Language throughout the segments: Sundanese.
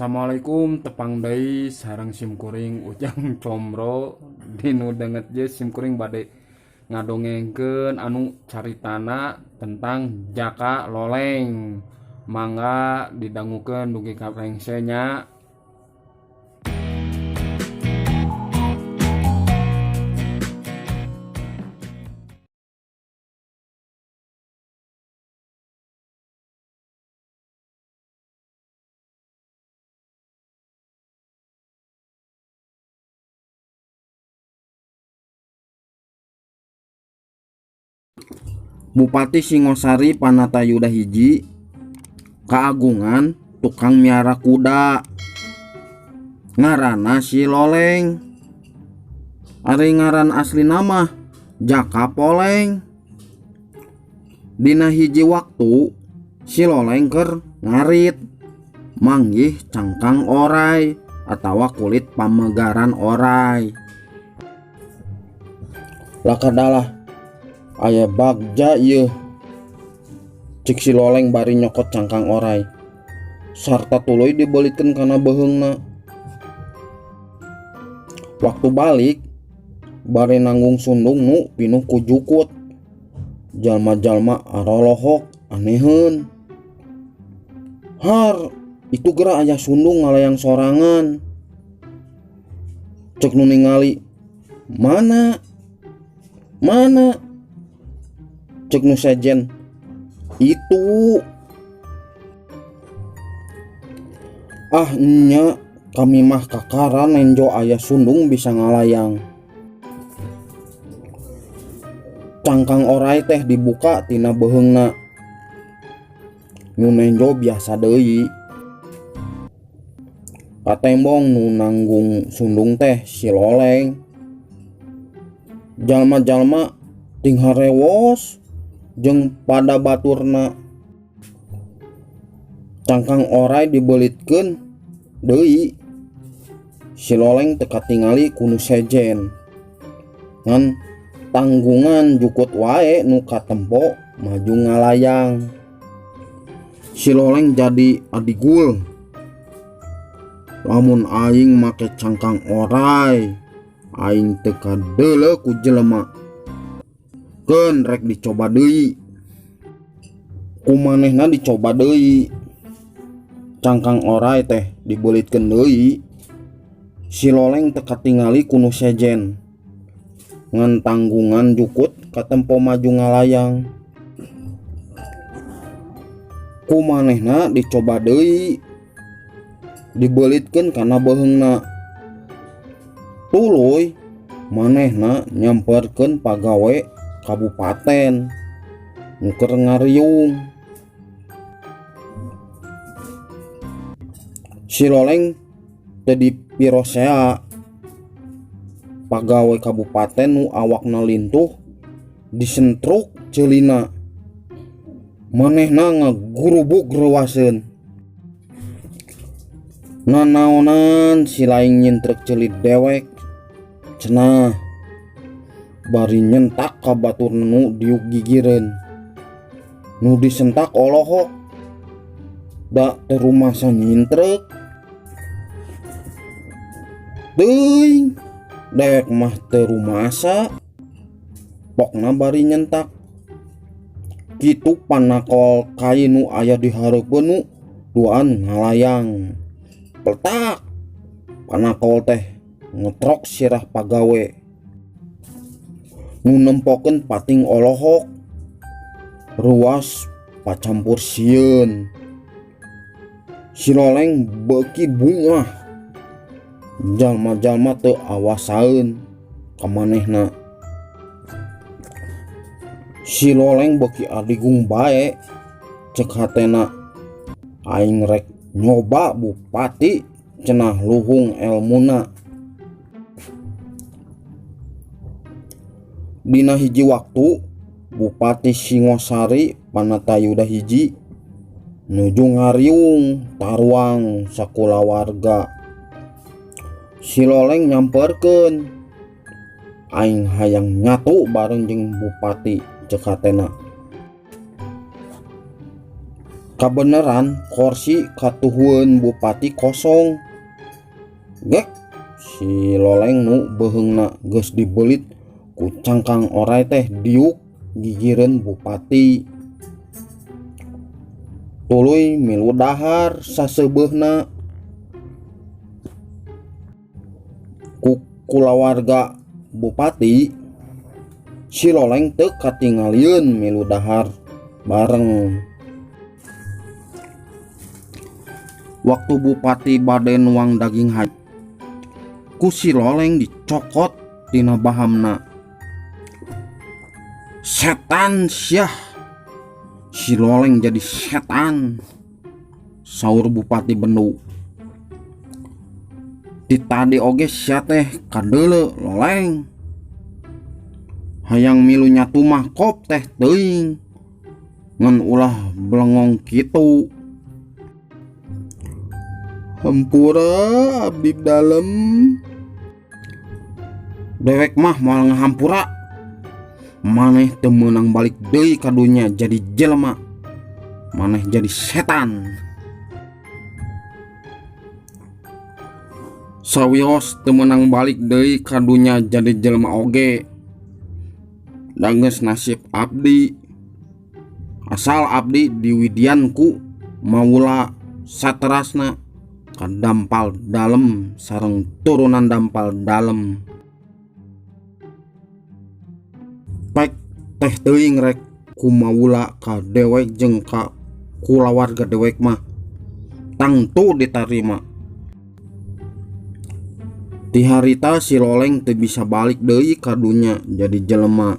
Assalamualaikum, tepang deui sareng simkuring Ujang Comro. Dinu danget je simkuring bade ngadongengkeun anu caritana tentang Jaka Loleng. Mangga didangukeun dugi ka rengse nya. Bupati Singosari Panatayuda hiji kagungan tukang miara kuda ngaranna si Loleng. Ari ngaran asli nama Jaka Poleng. Dina hiji waktu si Loleng keur ngarit manggih cangkang orai atawa kulit pamegaran orai. Lakadalah aya bagja ieu, cek si Loleng bari nyokot cangkang orai sarta tuluy dibelitkeun kana beuheungna. Waktu balik bari nanggung sundung nu pinuh ku jukut. Jalma-jalma arolohok aneheun. Har, itu geura aya sundung ngalayang sorangan. Cek nu ningali, mana? Mana? Cek nu sejen, itu. Ah nya, kami mah kakara nenjo aya sundung bisa ngalayang. Cangkang orai teh dibuka tina beuheungna. Nu nenjo biasa deui. Katembong nu nanggung sundung teh si Loleng. Jalma-jalma ting harewos jeung pada baturna. Cangkang orai dibelitkeun deui. Si Loleng teu katingali ku nu sejen. Ngan tanggungan jukut wae nu katempo maju ngalayang. Si Loleng jadi adigul. Lamun aing make cangkang orai, aing teu kadeuleu ku jelema. Keun rek dicoba deui. Ku manehna dicoba deui. Cangkang orai teh dibelitkeun deui. Si Loleng teu katingali ku nu sejen. Ngan tanggungan jukut katempo maju ngalayang. Ku manehna dicoba deui. Dibelitkeun kana beuheungna. Tuluy manehna nyamperkeun pagawe kabupaten nu keur ngariung. Si Loleng teu dipirosea. Pagawe kabupaten nu awakna lintuh disentruk ceulina. Manehna ngagurubug reuaseun. Nanaonan si laing nyintrek ceuli dewek cenah bari nyentak ka batur nu diuk gigireun. Nu disentak olohok da teu rumasa nyintrek. Teuing dewek mah teu rumasa pokna bari nyentak. Kitu panakol kai nu aya di hareupeun nu duaan ngalayang. Peletak panakol teh ngetrok sirah pagawe. Nu nempokeun pating olohok ruas pacampur sieun. Si Loleng beuki bungah. Jalma-jalma teu awasaeun ka manehna. Si Loleng beuki adigung bae cek hatena. Aing rek nyoba bupati cenah luhung elmuna. Dina hiji waktu Bupati Singosari Panatayuda hiji nuju ngariung taruang sakulawarga. Si Loleng nyamperkeun, aing hayang nyatu bareng jeung bupati cek hatena. Kabeneran korsi katuhueun bupati kosong. Gek si Loleng nu beuheungna geus dibeulit ku cangkang oray teh diuk gigireun bupati. Tuluy milu dahar saseubeuhna. Ku kulawarga bupati si Loleng teu katingalieun milu dahar bareng. Waktu bupati bade nuang daging hayam ku si Loleng dicokot tina bahamna. Setan siah, si Loleng jadi setan, saur bupati bendu. Ti tadi oge sia teh kadeuleu Loleng. Hayang milu nyatu mah kop teh teuing ngan ulah belengong kitu. Hampura abdi dalem. Dewek mah moal ngahampura. Maneh teu meunang balik deui ka dunya jadi jelema. Maneh jadi setan. Sawios teu meunang balik deui ka dunya jadi jelema oge. Da geus nasib abdi. Asal abdi diwidian ku maula saterasna ka dampal dalem sareng turunan dampal dalem. Pek teh teuing rek ku maula ka dewek jeung ka kulawarga dewek mah tangtu ditarima. Ti harita si Loleng teu bisa balik deui ka dunya jadi jelema.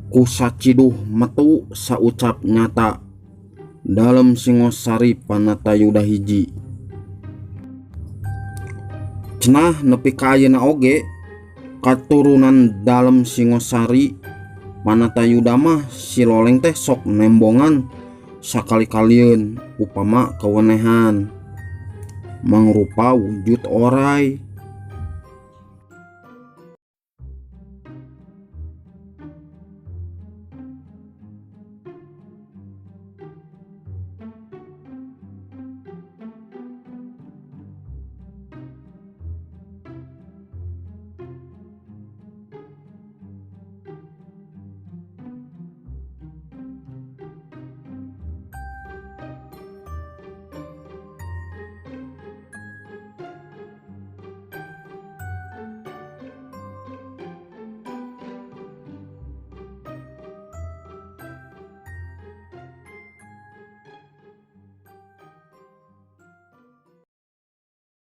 Ku saciduh metu saucap nyata dalem Singosari Panatayuda hiji. Cenah nepi ka ayeuna oge katurunan dalem Singosari Panatayuda mah si Loleng teh sok nembongan sakali-kalieun upama kawenehan mangrupa wujud oray.